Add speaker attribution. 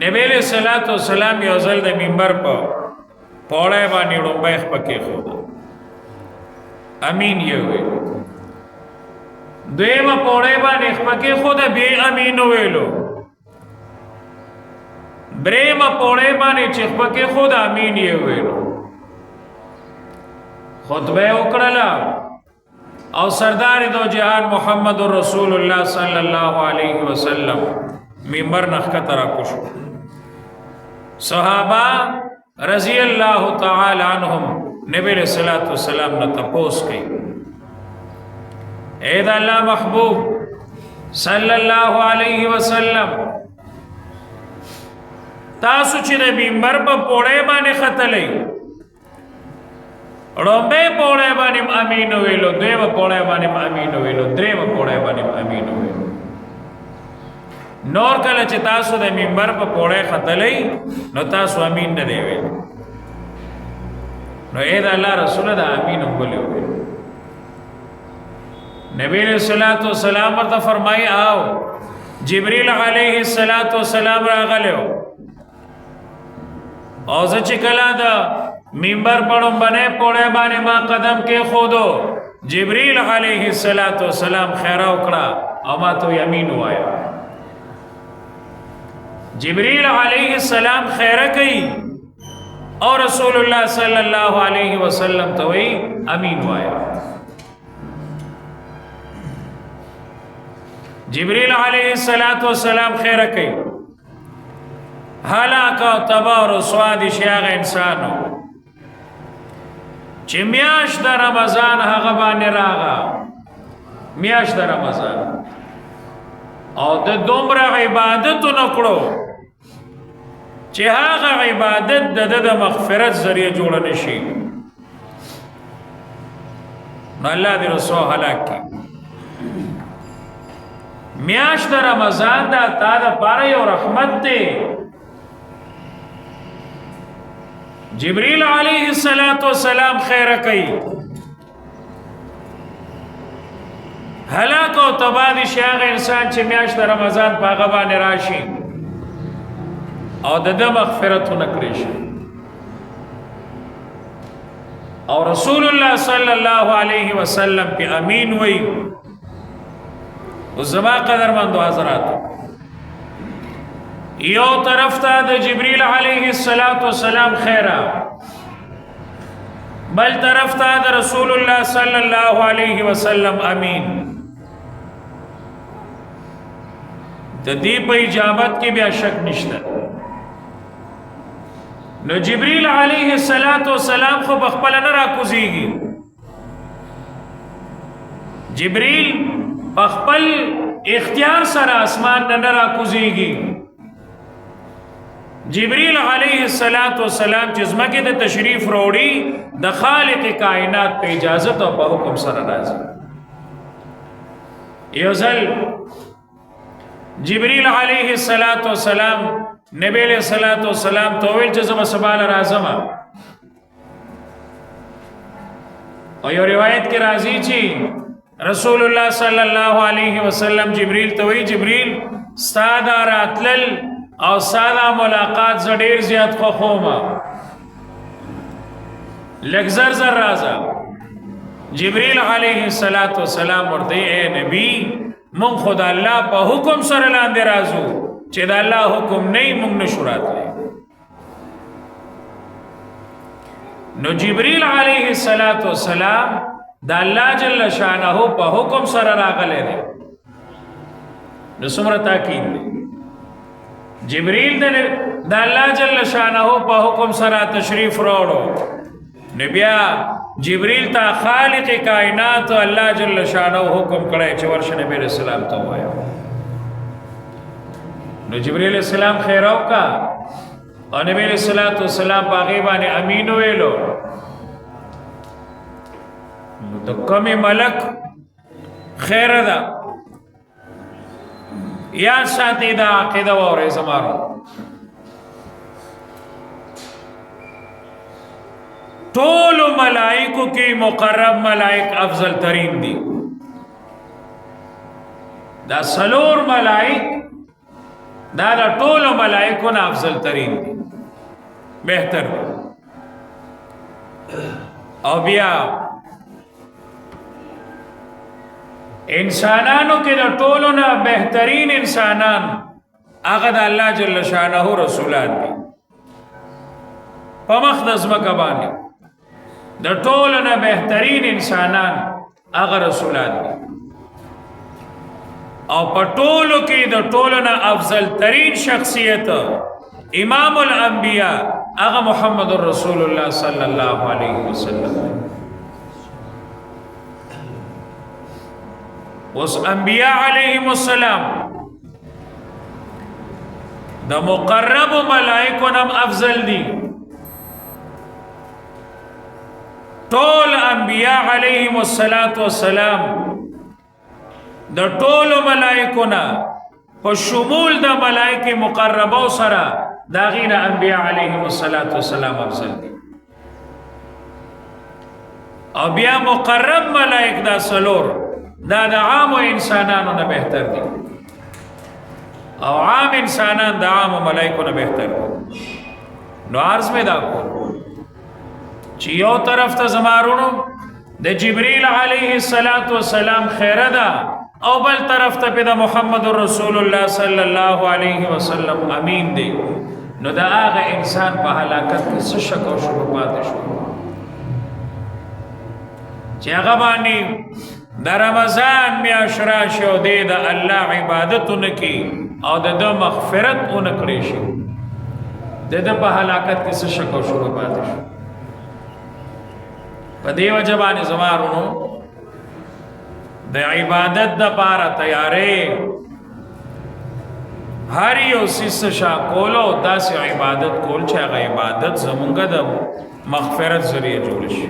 Speaker 1: نبی علیہ الصلوۃ والسلام یو ځل د منبر په پوړې باندې لومبه خپکه خو امین یې وی. دویمه پوړې باندې خپکه خو د بی امین ویلو. دریمه پوړې باندې چې خپکه خو د امین یې ویلو. خطبه وکړه او سردار دو جهان محمد رسول الله صلی الله علیه وسلم منبر نخکته را کوشو. صحابه رضی الله تعالی عنهم نبی علیہ الصلوۃ والسلام نه تپوس کوي، اے دا الله محبوب صلی الله علیه وسلم، تاسو چې د منبر په پوړې باندې ختلې، ړومبه پوړې باندې امین ویلو، دویمه پوړې باندې امین ویلو، دریمه پوړې باندې امین ویلو، نور کله چې تاسو د منبر په پوړې ختلې نو تاسو امین نه دی ویل، نو اے دا الله رسول دا امین هم بولی ویل. نبی علیہ الصلوۃ والسلام ورته فرمای، آو جبرئیل علیه الصلاۃ والسلام راغلو او زه چې کله د منبر پړم باندې پوړې باندې ما قدم کې خودو، جبرئیل علیه الصلاۃ والسلام خیر وکړه او ما ته یمین وایا. جبرئیل علیه السلام خیر کوي او رسول الله صلی الله علیه وسلم ته وی امین وایا. جبرئیل علیه الصلاۃ والسلام خیر کوي، هلاک او تباہ او رسوا دي شي هغه انسانو چې میاش د رمضان هغه باندې راغه، میاش د رمضان او د دومره عبادت نکړو چې هغه عبادت د د مغفرت ذریعہ جوړ نشي، نو الله دې رسوا هلاک کړي. میاش د رمضان دا تا د پاره یو رحمت دی. جبرئیل علیه الصلاۃ والسلام خیر کوي، هلاک او تباہ دي شي هغه انسان چې میاش د رمضان په هغه باندې راشي او د د مغفرت نکړي شي. او رسول الله صلی الله علیه وسلم په امین وای. او زما قدر مندو حضرات، یو طرف ته د جبرئیل علیه الصلاۃ والسلام خیره، بل طرف ته د رسول الله صلی الله علیه وسلم امین. د دې په اجابت کې بیا شک نشته. نو جبرئیل علیه الصلاۃ والسلام خو بخپل نه راکوزیږي، جبرئیل په خپل اختیار سره اسمان نه نه راکوزیږي. جبرئیل علیه الصلاۃ والسلام چې زمکه د تشریف وروړي د خالق کائنات په اجازه او په حکم سره راځي. یو ځل جبرئیل علیه الصلاۃ والسلام نبی علیہ الصلوۃ والسلام ته ویل چې زه به سبا له راځم. او یو روایت کې راځي چې رسول الله صلی الله علیه وسلم جبرئیل ته وی، جبرئیل ساده راتلل او ساده ملاقات ز ډیر زیات خوښوم، لږ زر زر راځه. جبرئیل علیه الصلاۃ والسلام ورته، اے نبی، مونږ خدای الله په حکم سره لاندې راځو، چې د الله حکم نه مونږ نشو راتلی. نو جبرئیل علیه الصلاۃ والسلام د الله جل شانه په حکم سره راغلی دی. نو څومره تاکید دی، جبرئیل د الله جل شانه په حکم سره تشریف راوړو. نو بیا جبرئیل ته خالق کائنات الله جل شانه حکم کړی چې ورشه نبی رسول الله ته وایي. نو جبرئیل السلام خیر او کا او نبی علیہ الصلوۃ والسلام باغی باندې امین ویلو. نو د کمی ملک خیر ده یا ساتي دا عقیده وره زمارو. ټول ملائکو کې مقرب ملائک افضل ترین دي. دا سلور ملائک دا د ټولو ملائکو نه افضل ترین دي، بهتر دي. او بیا انسانانو کې د ټولو نه بهترین انسانان هغه د الله جل شانه رسولان دي. په مخ د ځمکه باندې د ټولو نه بهترین انسانان هغه رسولان دي، او په ټولو کې د ټولو نه افضل ترین شخصیت امام الانبیاء هغه محمد رسول الله صلی الله علیه وسلم. اوس انبیاء علیهم السلام د مقرب ملائکو نم افضل دي. ټول انبیاء علیهم الصلاۃ والسلام د ټولو ملائکو نه په شمول د ملائکه مقربو سره دا غینه انبیاء علیهم الصلاۃ والسلام افضل دي. او بیا مقرب ملائک دا سلور دا د عام انسانانو نه بهتر دي، او عام انسانان د عام ملائکو نه بهتر دي. نو عرض مې دا کول چې یو طرف ته زمارونو د جبرئیل علیه الصلاۃ والسلام خیره ده، او بل طرف ته د محمد رسول الله صلی الله علیه وسلم امین دی. نو دا هغه انسان په هلاکت کې څه شک او شبهه پاتې شو چې هغه باندې د رمضان میاشت راشي او دی د الله عبادت ونه کړي او د ده مغفرت ونه کړی شي، د ده په هلاکت کې څه شک او شبهه پاتې شو. په دې وجه باندې زما وروڼو د عبادت د پاره تیارې هر یو څیز شا کول او داسې عبادت کول چې هغه عبادت زمونږ د مغفرت ذریعہ جوړ شي.